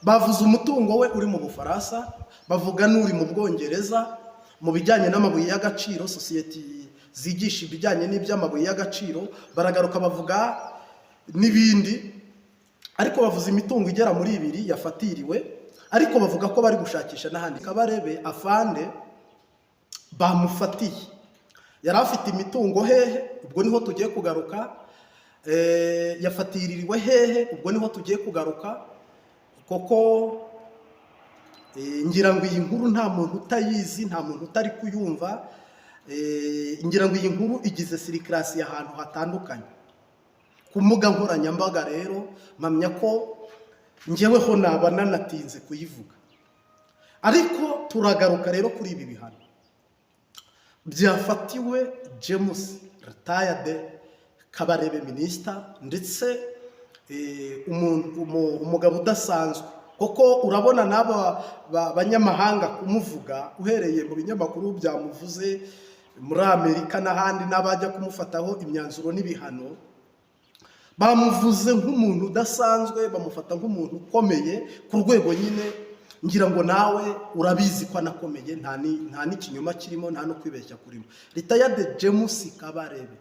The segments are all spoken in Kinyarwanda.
Bavuze umutungo we uri mu Bufaransa, bavuga n'uri mu Bwongereza mu bijyanye n'amabuye y'agaciro, sosiyete zigisha ibijyanye n'iby'amabuye y'agaciro. Baragaruka bavuga n'ibindi, ariko bavuze imitungo igera muri ibiri yafatiriwe, ariko bavuga ko bari gushakisha n'ahandi. Kabarebe afande bamufatiye yari afite imitungo hehe? Ubwo niho tugiye kugaruka. Yafatiririwe hehe? Ubwo niho tugiye kugaruka koko. Ngira ngo iyi nkuru nta muntu utayizi, nta muntu utari kuyumva. Ngira ngo iyi nkuru igize circulation ahantu hatandukanye ku mbuga nkoranyambaga. Rero mpamya ko ngeweho naba nanatinze kuyivuga, ariko turagaruka rero kuri ibi bihano byafatiwe James retired Kabarebe, minisita, ndetse umugabo udasanzwe kuko urabona n'aba banyamahanga kumuvuga, uhereye mu binyamakuru byamuvuze muri Amerika n'ahandi, n'abajya kumufataho imyanzuro n'ibihano, bamuvuze nk'umuntu udasanzwe, bamufata nk'umuntu ukomeye ku rwego nyine ngira ngo nawe urabizi ko anakomeye, nta n'ikinyoma kirimo, nta no kwibeshya kurimo. Retired James Kabarebe,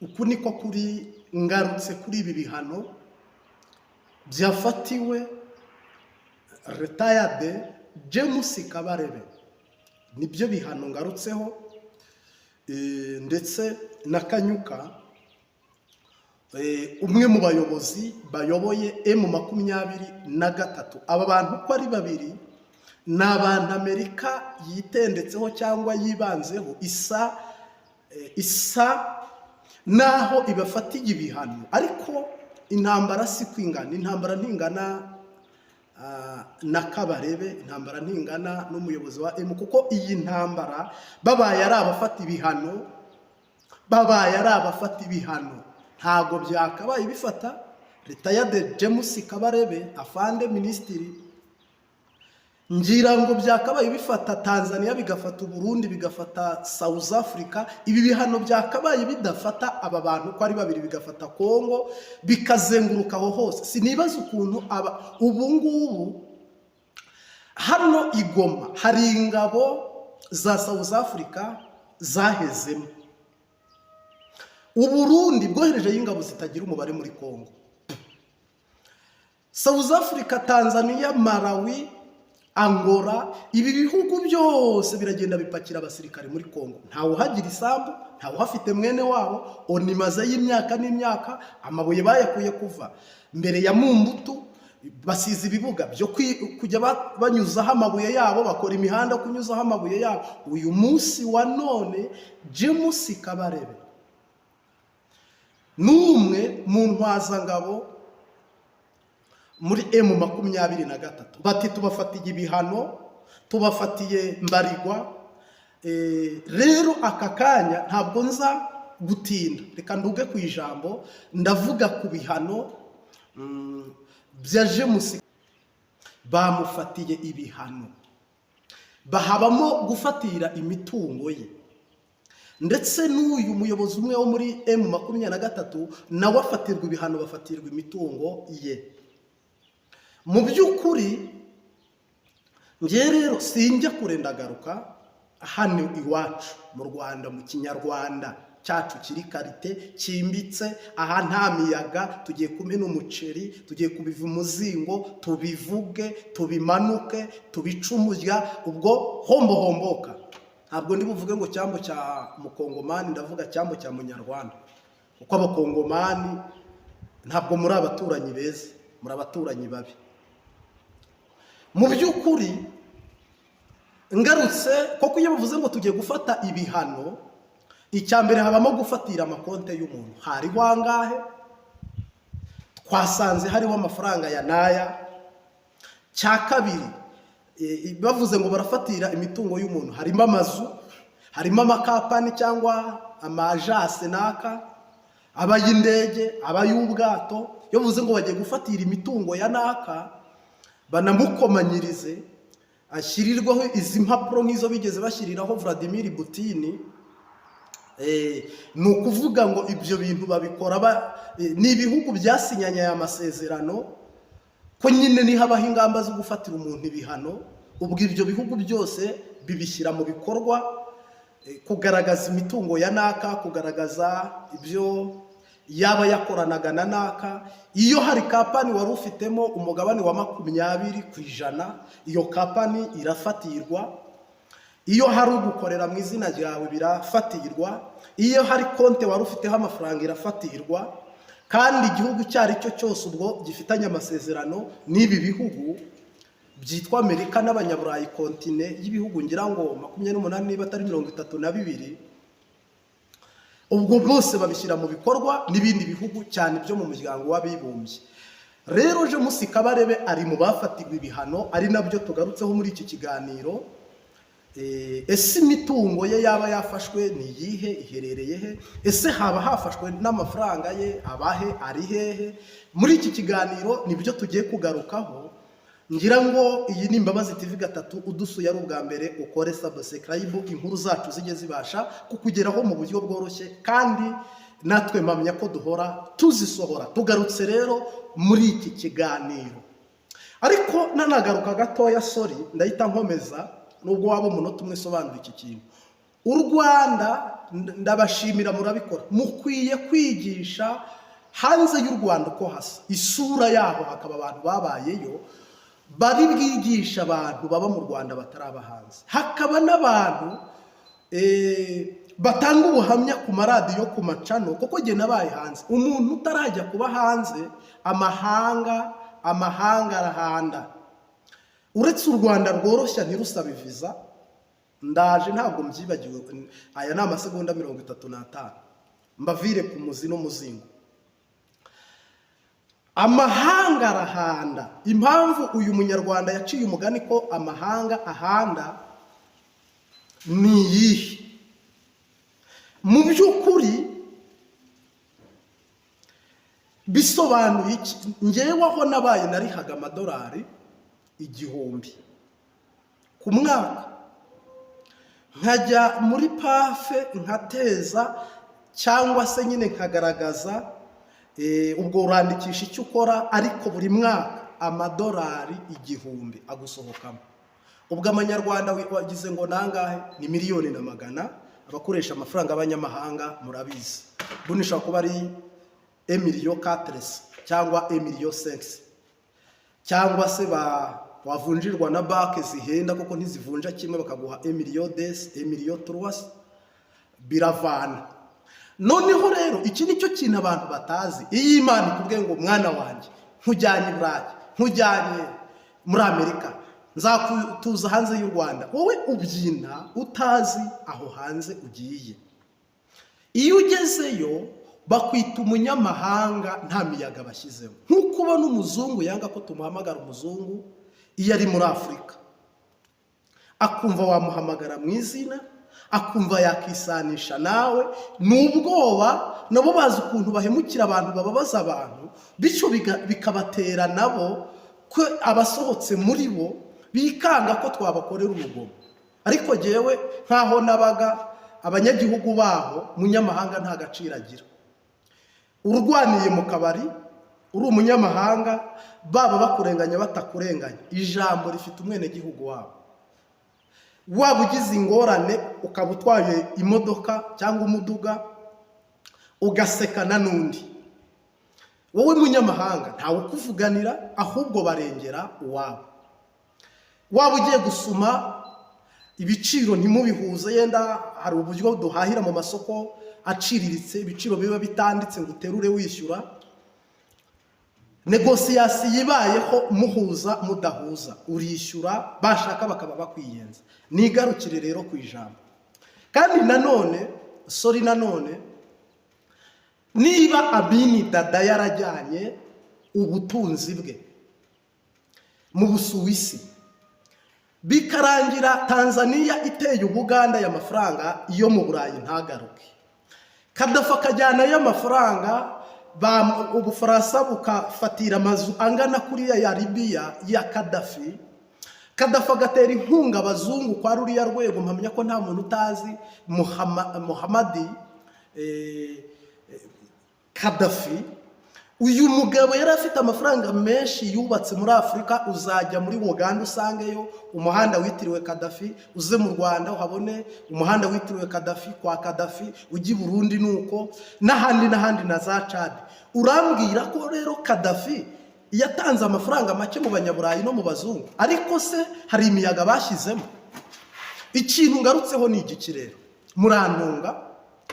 uku niko kuri. Ngarutse kuri ibi bihano byafatiwe retired James Kabarebe, nibyo bihano ngarutseho, ndetse na Kanyuka, umwe mu bayobozi bayoboye M23. Aba bantu uko ari babiri ni abantu Amerika yitendetseho cyangwa yibanzeho, isa naho ibafatiye ibihano. Ariko intambara si kwingana, intambara ntingana na Kabarebe, intambara ntingana n'umuyobozi wa M, kuko iyi ntambara babaye ari abafata ibihano, babaye ari abafata ibihano, ntabwo byakabaye bifata retired James Kabarebe afande minisitiri. Ngira ngo byakabaye bifata Tanzania, bigafata Uburundi, bigafata South Africa. Ibi bihano byakabaye bidafata aba bantu uko ari babiri, bigafata Congo, bikazenguruka aho hose. Sinibaza ukuntu aba ubu ngubu hano i Goma hari ingabo za South Africa zahezemo. Uburundi bwoherejeyo ingabo zitagira umubare muri Congo. South Africa, Tanzania, Malawi, Angola, ibi bihugu byose biragenda bipakira abasirikare muri Congo. Ntawe uhagira isambu, ntawe uhafite mwene wabo. ONU imazeyo imyaka n'imyaka. Amabuye bayakuye kuva mbere ya Mobutu, basize ibibuga byo kujya banyuzaho amabuye yabo, bakora imihanda kunyuzaho amabuye yabo. Uyu munsi wa none James Kabarebe n'umwe mu ntwazangabo muri M23 bati: "Tubafatiye ibihano, tubafatiye mbarigwa." Rero aka kanya ntabwo nza gutinda, reka nduge ku ijambo. Ndavuga ku bihano bya James. Bamufatiye ibihano, bahabamo gufatira imitungo ye, ndetse n'uyu muyobozi umwe wo muri M23 nawe afatirwa ibihano, bafatirwa imitungo ye. Mu by'ukuri ngewe rero sinjya kure, ndagaruka hano iwacu mu Rwanda, mu Kinyarwanda cyacu kiri qualité, cyimbitse. Aha nta miyaga, tugiye kumena umuceri, tugiye kubiva umuzingo, tubivuge, tubimanuke, tubice umurya. Ubwo hombo homboka, ntabwo ndi buvuge ngo cyambo cya mukongomani, ndavuga cyambo cya munyarwanda, kuko Abakongomani ntabwo muri abaturanyi beza, muri abaturanyi babi. Mu by'ukuri ngarutse koko, iyo bavuze ngo tugiye gufata ibihano, icya mbere habamo gufatira amakonte y'umuntu. Hariho angahe? Twasanze hariho amafaranga ya n'aya. Cya kabiri, bavuze ngo barafatira imitungo y'umuntu, harimo amazu, harimo amakampani cyangwa amajase naka, aba y'indege, aba y'ubwato. Iyo bavuze ngo bagiye gufatira imitungo ya naka, banamukomanyirize, ashyirirwaho izi mpapuro nk'izo bigeze bashyiriraho Vladimir Putin. Ni ukuvuga ngo ibyo bintu babikora ni ibihugu byasinyanye aya masezerano. Ko nyine nihabaho ingamba zo gufatira umuntu ibihano, ubwo ibyo bihugu byose bibishyira mu bikorwa, kugaragaza imitungo ya naka, kugaragaza ibyo yaba yakoranaga na naka. Iyo hari company wari ufitemo umugabane wa 20%, iyo company irafatirwa. Iyo hari ugukorera mu izina ryawe, birafatirwa. Iyo hari konti wari ufiteho amafaranga, irafatirwa. Kandi igihugu icyo ari cyo cyose ubwo gifitanye amasezerano n'ibi bihugu byitwa Amerika n'Abanyaburayi, continent y'ibihugu ngira ngo 28 niba atari 32, ubwo bose babishyira mu bikorwa, n'ibindi bihugu cyane byo mu Muryango w'Abibumbye. Rero James Kabarebe ari mu bafatirwa ibihano, ari nabyo tugarutseho muri iki kiganiro. Ese imitungo ye yaba yafashwe ni iyihe? Iherereye he? Ese haba hafashwe n'amafaranga ye abahe? Ari hehe? Muri iki kiganiro nibyo tugiye kugarukaho. Ngira ngo iyi ni Imbabazi TV 3. Udusuye ari ubwa mbere, ukore subscribe, inkuru zacu zijye zibasha kukugeraho mu buryo bworoshye, kandi natwe mpamya ko duhora tuzisohora. Tugarutse rero muri iki kiganiro, ariko nanagaruka gatoya, sorry, ndahita nkomeza nubwo waba umunota umwe usobanura iki kintu. U Rwanda, ndabashimira, murabikora. Mukwiye kwigisha hanze y'u Rwanda uko hasa, isura yaho, hakaba abantu babayeyo bari bwigisha abantu baba mu Rwanda bataraba hanze, hakaba n'abantu batanga ubuhamya ku maradiyo, ku macano, kuko njye nabaye hanze. Umuntu utarajya kuba hanze, amahanga, amahanga arahanda. Uretse u Rwanda rworoshya ntirusabe viza. Ndaje, ntabwo mbyibagiwe. Aya ni amasegonda 35, mbavire ku muzi n'umuzingo. Amahanga arahanda. Impamvu uyu Munyarwanda yaciye umugani ko amahanga ahanda ni iyihe? Mu by'ukuri bisobanuye iki? Ngewe aho nabaye narihaga amadolari 1000 ku mwaka, nkajya muri PAFE nkateza, cyangwa se nyine nkagaragaza, ubwo urandikisha icyo ukora, ariko buri mwaka amadolari 1000 agusohokamo. Ubwo amanyarwanda wagize ngo nangahe? Ni miliyoni na magana. Abakoresha amafaranga y'abanyamahanga murabizi, buno ishobora kuba ari 1 million 400 cyangwa 1 million 500, cyangwa se ba wavunjirwa na banki zihenda, kuko ntizivunja kimwe, bakaguha 1 million 200, 1 million 300, biravana. Noneho rero iki ni cyo kintu abantu batazi. Iyo Imana ikubwiye ngo: "Mwana wanjye, nkujyanye i Burayi, nkujyanye muri Amerika, nzakutuza hanze y'u Rwanda," wowe ubyina utazi aho hanze ugiye. Iyo ugezeyo bakwita umunyamahanga, nta miyaga bashyizemo. Nk'uko ubona umuzungu yanga ko tumuhamagara umuzungu iyo ari muri Afurika, akumva wamuhamagara mu izina, akumva yakisanisha nawe. Ni ubwoba. Nabo bazi ukuntu bahemukira abantu, bababaza abantu, bityo bikabatera nabo ko abasohotse muri bo bikanga ko twabakorera urugomo. Ariko jyewe nk'aho nabaga, abanyagihugu baho, munyamahanga nta gaciro agira. Urwaniye mu kabari uri umunyamahanga, baba bakurenganya batakurenganya, ijambo rifite umwenegihugu wabo. Waba ugize ingorane, ukaba utwaye imodoka cyangwa umuduga, ugasekana n'undi, wowe munyamahanga ntawe ukuvuganira, ahubwo barengera uwabo. Waba ugiye gusuma, ibiciro ntimubihuze, yenda hari uburyo duhahira mu masoko aciriritse, ibiciro biba bitanditse ngo uterure wishyura. Négociation ibayeho, muhuza mudahuza, urishyura, bashaka bakaba bakwiyenza. Nigarukire rero ku ijambo. Kandi nanone, sorry, nanone niba Amini Dada yarajyanye ubutunzi bwe mu Busuwisi, bikarangira Tanzaniya iteye Ubuganda aya mafaranga yo mu Burayi ntagaruke, Kadafi akajyanayo amafaranga, Ubufaransa bukafatira amazu angana kuriya ya Libiya ya Kadafi, Kadafi agatera inkunga abazungu kwa ruriya rwego, mpamya ko nta muntu utazi Muhamadi Kadafi. Uyu mugabo yari afite amafaranga menshi yubatse muri Afurika. Uzajya muri Uganda usangeyo umuhanda witiriwe Kadafi, uze mu Rwanda uhabone umuhanda witiriwe Kadafi kwa Kadafi, ujye i Burundi nuko, n'ahandi n'ahandi na za Cadi. Urambwira ko rero Kadafi yatanze amafaranga make mu Banyaburayi no mu bazungu, ariko se hari imiyaga bashyizemo? Ikintu ngarutseho ni igiki rero? Murantunga,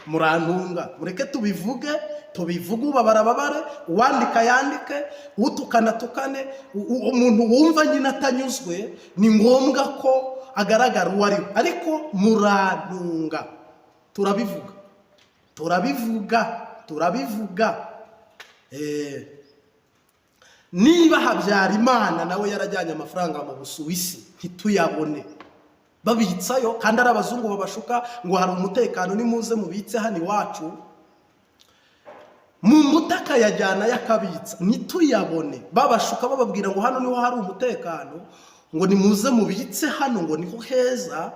murantunga, mureke tubivuge, tubivuge, ubabara babare, uwandika yandike, utukana tukane. Umuntu wumva nyine atanyuzwe ni ngombwa ko agaragara uwo ari we, ariko murantunga, turabivuga, turabivuga, turabivuga. Niba Habyarimana nawe yarajyanye amafaranga mu Busuwisi ntituyabone, babitsayo kandi ari abazungu babashuka ngo hari umutekano, nimuze mubitse hano iwacu, mu mbuto akayajyana yakabitsa ntituyabone, babashuka bababwira ngo hano niho hari umutekano, ngo nimuze mubitse hano, ngo niho heza.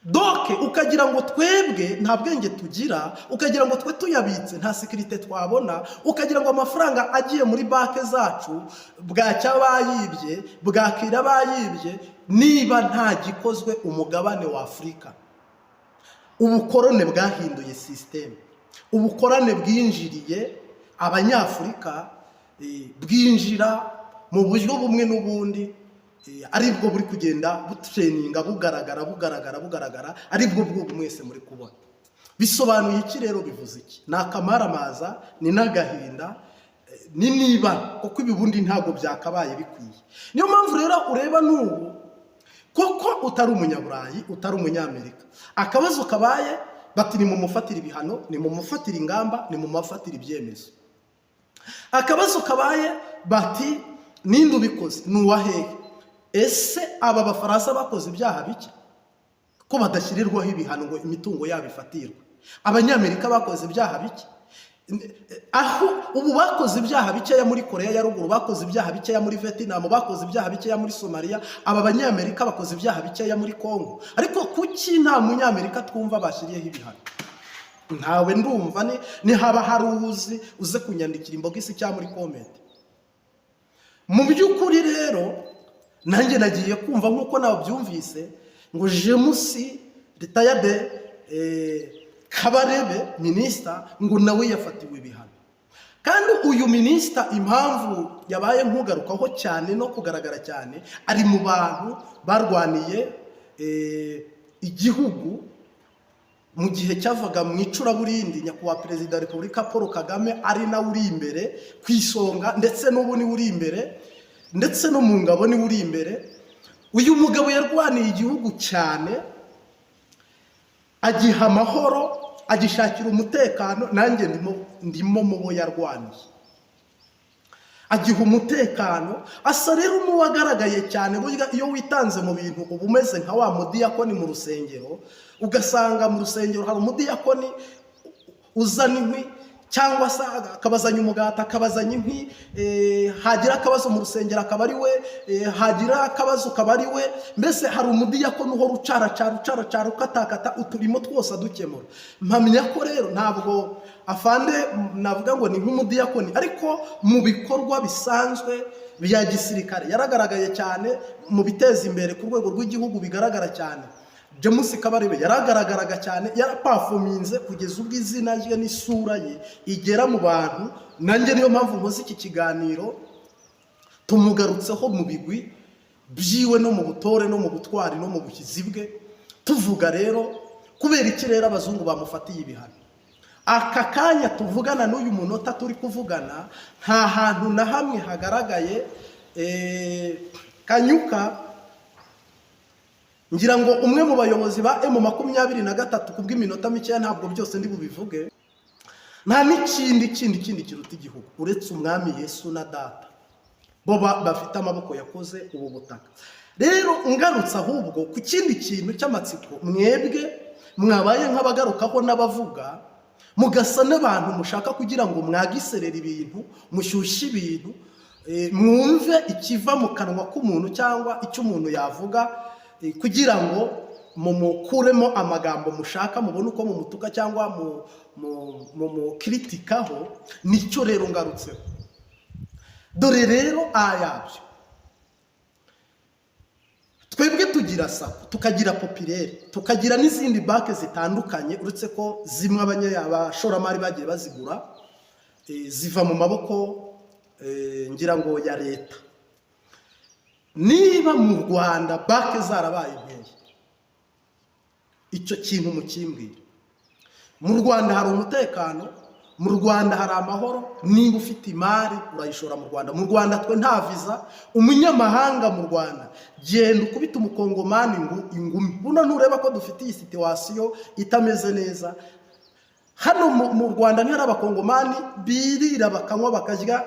Donc ukagira ngo twebwe nta bwenge tugira, ukagira ngo twe tuyabitse nta sécurité twabona, ukagira ngo amafaranga agiye muri banki zacu bwacya bayibye, bwakira bayibye. Niba nta gikozwe, umugabane wa Afurika, ubukorone bwahinduye système, ubukorane bwinjiriye Abanyafurika, bwinjira mu buryo bumwe n'ubundi, aribwo buri kugenda butrendinga, bugaragara, bugaragara, bugaragara, aribwo bw'ubu mwese muri kubona. Bisobanuye iki rero? Bivuze iki? Ni akamaramaza, ni n'agahinda, ni niba kuko ibibundi ntabwo byakabaye bikwiye. Niyo mpamvu rero ureba n'ubu koko utari Umunyaburayi, utari Umunyamerika, akabazo kabaye bati nimumufatire ibihano, nimumufatire ingamba, nimumufatire ibyemezo. Akabazo kabaye bati ninde ubikoze, ni uwa hehe? Ese aba Bafaransa bakoze ibyaha bike ko badashyirirwaho ibihano ngo imitungo yabo ifatirwe? Abanyamerika bakoze ibyaha bike? Aho ubu bakoze ibyaha bikeya muri Korea ya Ruguru, bakoze ibyaha bikeya muri Vietnam, bakoze ibyaha bikeya muri Somaliya, aba Banyamerika bakoze ibyaha bikeya muri Congo, ariko kuki nta Munyamerika twumva bashyiriyeho ibihano? Ntawe ndumva. Ni haba hari uwuzi, uze kunyandikira inbox cyangwa muri comment. Mu by'ukuri rero nanjye nagiye kumva nk'uko nawe byumvise ngo James retired Kabarebe minisita ngo nawe yafatiwe ibihano. Kandi uyu minisita, impamvu yabaye nkugarukaho cyane no kugaragara cyane, ari mu bantu barwaniye igihugu mu gihe cyavaga mu icuraburindi. Nyakubahwa Perezida wa Repubulika Paul Kagame ari nawe uri imbere ku isonga, ndetse n'ubu niwe uri imbere, ndetse no mu ngabo niwe uri imbere. Uyu mugabo yarwaniye igihugu cyane, agiha amahoro, agishakira umutekano. Nanjye ndimo mu bo yarwaniye, agiha umutekano. Asa rero n'uwagaragaye cyane. Burya iyo witanze mu bintu uba umeze nka wa mudiyakoni mu rusengero. Ugasanga mu rusengero hari umudiyakoni uzana inkwi, cyangwa se akabazanya umugati, akabazanya inkwi, hagira akabazo mu rusengero akaba ari we, hagira akabazo akaba ari we. Mbese hari umudiyakoni uhora ucaracara, ucaracara, ukatakata uturimo twose adukemura. Mpamya ko rero ntabwo afande navuga ngo ni nk'umudiyakoni, ariko mu bikorwa bisanzwe bya gisirikare yaragaragaye cyane, mu biteza imbere ku rwego rw'igihugu bigaragara cyane. James Kabarebe yaragaragaraga cyane, yaraperforminze kugeza ubwo izina rye n'isura ye igera mu bantu. Nanjye niyo mpamvu nkoze iki kiganiro, tumugarutseho mu bigwi byiwe no mu butore no mu butwari no mu buhizi bwe. Tuvuga rero kubera iki rero abazungu bamufatiye ibihano? Aka kanya tuvugana, n'uyu munota turi kuvugana, nta hantu na hamwe hagaragaye Kanyuka. Ngira ngo umwe mu bayobozi ba M23, ku bw'iminota mikeya ntabwo byose ndi bubivuge. Nta n'ikindi kindi kindi kiruta igihugu uretse Umwami Yesu na Data, bo bafite amaboko yakoze ubu butaka. Rero ngarutse ahubwo ku kindi kintu cy'amatsiko, mwebwe mwabaye nk'abagarukaho n'abavuga, mugasa n'abantu mushaka kugira ngo mwagiserere ibintu, mushyushye ibintu, mwumve ikiva mu kanwa k'umuntu cyangwa icyo umuntu yavuga, kugira ngo Mumukuremo amagambo mushaka, mubone uko mumutuka cyangwa mumukritikaho. Nicyo rero ngarutseho. Dore rero ayabyo: twebwe tugira SACCO, tukagira Populaire, tukagira n'izindi banki zitandukanye, uretse ko zimwe abashoramari bagiye bazigura, ziva mu maboko, ngira ngo ya leta. Niba mu Rwanda banki zarabaye nkeya, icyo kintu mukimbwira. Mu Rwanda hari umutekano, mu Rwanda hari amahoro. Niba ufite imari, urayishora mu Rwanda. Mu Rwanda twe nta viza. Umunyamahanga mu Rwanda, genda ukubita Umukongomani ngo ingumi. Buno ntureba ko dufite iyi situation itameze neza hano mu Rwanda? Ntihari Abakongomani birira, bakanywa, bakarya,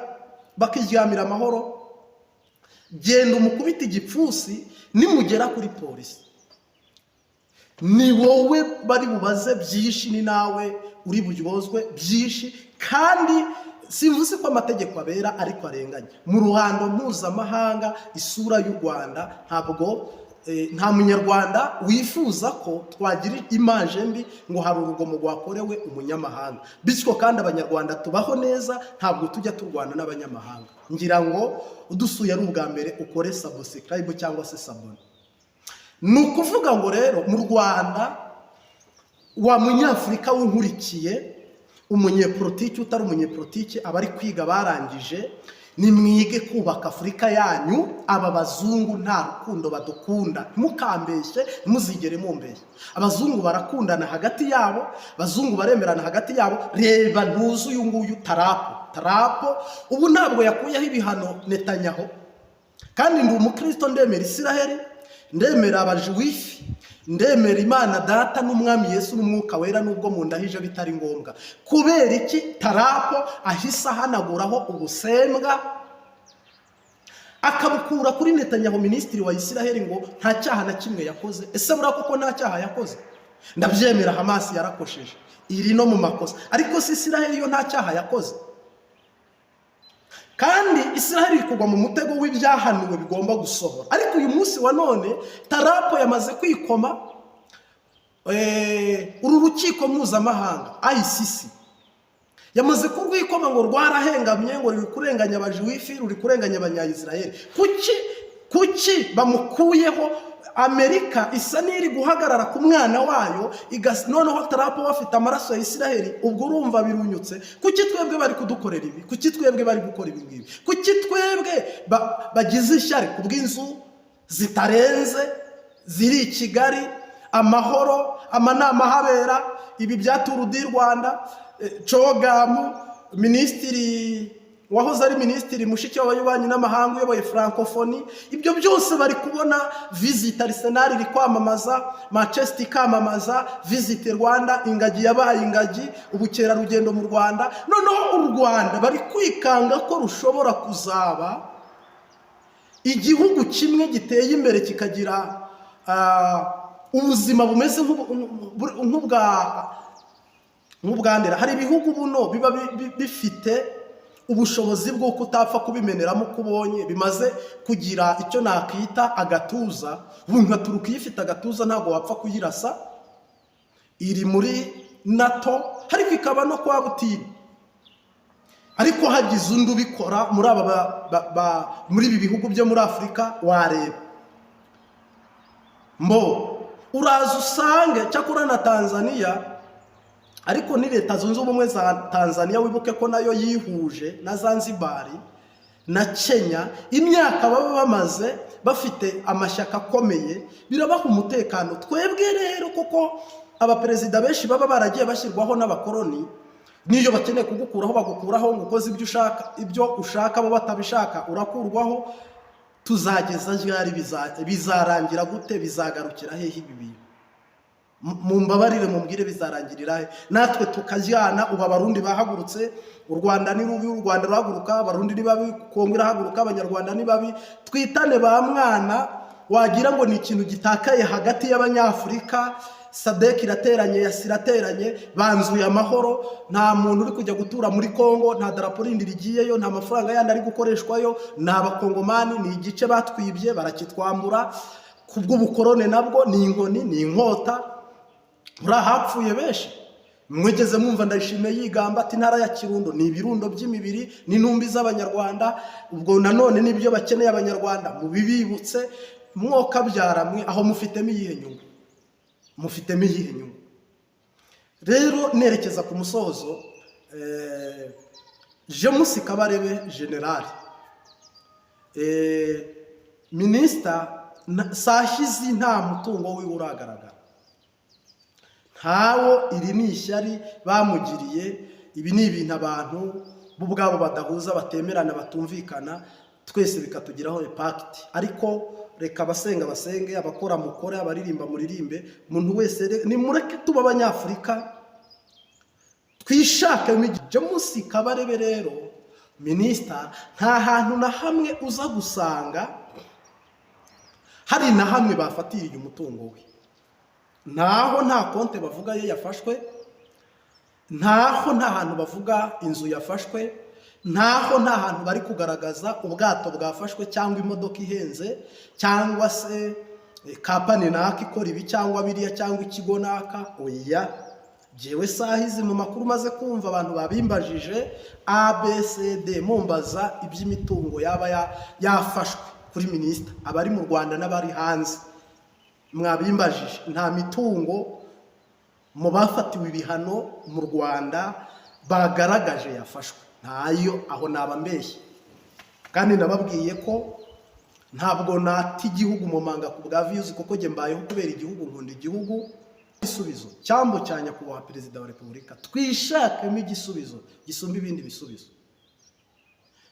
bakiryamira amahoro? Genda umukubita igipfunsi, nimugera kuri polisi ni wowe bari bubaze byinshi, ni nawe uri buryozwe byinshi. Kandi simvuze ko amategeko abera, ariko arenganya mu ruhando mpuzamahanga. Isura y'u Rwanda, ntabwo nta Munyarwanda wifuza ko twagira image mbi ngo hari urugomo rwakorewe umunyamahanga. Bityo kandi Abanyarwanda tubaho neza, ntabwo tujya turwana n'abanyamahanga. Ngira ngo udusuye ari ubwa mbere, ukore subscribe cyangwa se s'abonner. Ni ukuvuga ngo rero mu Rwanda, wa Munyafurika wunkurikiye, umunyepolitiki, utari umunyepolitiki, abari kwiga, barangije, nimwige kubaka Afurika yanyu. Aba bazungu nta rukundo badukunda, ntimukambeshye, ntimuzigere mumbeshye. Abazungu barakundana hagati yabo, abazungu baremerana hagati yabo. Reba, ntuzi uyu nguyu Trump? Trump ubu ntabwo yakuyeho ibihano Netanyahu. Kandi ndi umukristo, ndemera Isiraheli, ndemera Abajuwifi, ndemera Imana Data n'Umwami Yesu n'Umwuka Wera, nubwo mu ndahije bitari ngombwa. Kubera iki Trump ahise ahanaguraho ubusembwa, akabukura kuri Netanyahu, minisitiri wa Isiraheli, ngo nta cyaha na kimwe yakoze? Ese buriya koko nta cyaha yakoze? Ndabyemera, Hamasi yarakosheje, iri no mu makosa, ariko si Isiraheli yo nta cyaha yakoze? Kandi Isiraheli iri kugwa mu mutego w'ibyahanuwe bigomba gusohora. Ariko uyu munsi wa none Trump yamaze kwikoma uru rukiko mpuzamahanga ICC. Yamaze kurwikoma ngo rwarahengamye, ngo ruri kurenganya Abajuwifi, ruri kurenganya Abanyayisiraheli. Kuki bamukuyeho? Amerika isa n'iri guhagarara ku mwana wayo, noneho Trump we afite amaraso ya Isiraheli, ubwo urumva birunyutse. Kuki twebwe bari kudukorera ibi? Kuki twebwe bari gukora ibi ngibi? Kuki twebwe bagize ishyari ku bw'inzu zitarenze ziri i Kigali, amahoro, amanama ahabera, ibi bya Tour du Rwanda, CHOGM, minisitiri wahoze ari minisitiri mushiki w'abayobanyi n'amahanga uyoboye Francophonie, ibyo byose bari kubona? Visit, Arsenal iri kwamamaza, Manchester ikamamaza Visit Rwanda, ingagi yabaye ingagi, ubukerarugendo mu Rwanda. Noneho u Rwanda bari kwikanga ko rushobora kuzaba igihugu kimwe giteye imbere, kikagira ubuzima bumeze nk'ubwandera. Hari ibihugu buno biba bifite ubushobozi bw'uko utapfa kubimeneramo uko ubonye, bimaze kugira icyo nakita agatuza. Ubu nka Turukiya ifite agatuza, ntabwo wapfa kuyirasa. Iri muri NATO, ariko ikaba no kwa Putin. Ariko hagize undi ubikora muri aba muri ibi bihugu byo muri Afurika, wareba mbo uraza usange cyakora na Tanzania. Ariko ni Leta Zunze Ubumwe za Tanzania, wibuke ko nayo yihuje na Zanzibari na Kenya. Imyaka baba bamaze bafite amashyaka akomeye birabaha umutekano. Twebwe rero, kuko abaperezida benshi baba baragiye bashyirwaho n'abakoloni, n'iyo bakeneye kugukuraho bagukuraho ngo ukoze ibyo ushaka, ibyo ushaka bo batabishaka urakurwaho. Tuzageza ryari? Bizarangira gute? Bizagarukira hehe ibi bintu? Mumbabarire mumbwire, bizarangirira he? Natwe tukajyana. Ubu Abarundi bahagurutse, u Rwanda ni rubi, u Rwanda ruhaguruka, Abarundi ni babi, Kongo irahaguruka, Abanyarwanda ni babi. Twitane ba mwana, wagira ngo ni ikintu gitakaye hagati y'Abanyafurika. SADC irateranye, EAC irateranye, banzuye amahoro. Nta muntu uri kujya gutura muri Kongo, nta darapo rindi rigiyeyo, nta mafaranga yandi ari gukoreshwayo. Ni Abakongomani, ni igice batwibye barakitwambura. Ku bw'ubukorone nabwo ni inkoni, ni inkota. Muri ahapfuye benshi, mwigeze mwumva Ndayishimiye yigamba ati intara ya Kirundo ni ibirundo by'imibiri n'intumbi z'Abanyarwanda? Ubwo nanone nibyo bakeneye Abanyarwanda, mubibibutse. Mwokabyara mwe, aho mufitemo iyihe nyungu? Mufitemo iyihe nyungu? Rero nerekeza ku musozo, James Kabarebe, general minisita, Sahizi nta mutungo wiwe uragaragara, ntawo. Iri ni ishyari bamugiriye. Ibi ni ibintu abantu bo ubwabo badahuza, batemerana, batumvikana, twese bikatugiraho impact. Ariko reka abasenga basenge, abakora mukore, abaririmba muririmbe, umuntu wese nimureke tuba Abanyafurika, twishakemo. James Kabarebe rero minisita, nta hantu na hamwe uza gusanga hari na hamwe bafatiriye umutungo we. Ntaho, nta konte bavuga ye yafashwe, ntaho, nta hantu bavuga inzu yafashwe, ntaho, nta hantu bari kugaragaza ubwato bwafashwe cyangwa imodoka ihenze cyangwa se company naka ikora ibi cyangwa biriya cyangwa ikigo naka. Oya, jyewe saha izi, mu makuru maze kumva, abantu babimbajije ABCD, mumbaza iby'imitungo yaba yafashwe kuri minisita, abari mu Rwanda n'abari hanze mwabimbajije, nta mitungo mu bafatiwe ibihano mu Rwanda bagaragaje yafashwe, ntayo. Aho naba mbeshye. Kandi nababwiye ko ntabwo nata igihugu mu manga ku bwa views, kuko njye mbayeho kubera igihugu, nkunda igihugu. Igisubizo cyambo cya nyakubahwa Perezida wa Repubulika, twishakemo igisubizo gisumba ibindi bisubizo.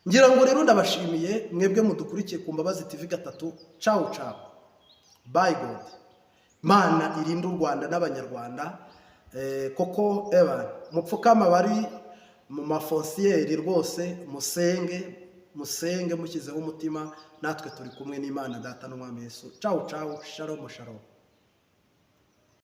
Ngira ngo rero ndabashimiye mwebwe mudukurikiye ku Mbabazi TV 3. Cawu cawu, bye. God Mana irinde u Rwanda n'Abanyarwanda. Koko eba mupfukama, bari mu mafonsiyeri rwose, musenge, musenge mushyizeho umutima. Natwe turi kumwe n'Imana Data n'Umwami Yesu. Cawu cawu, shalom shalom.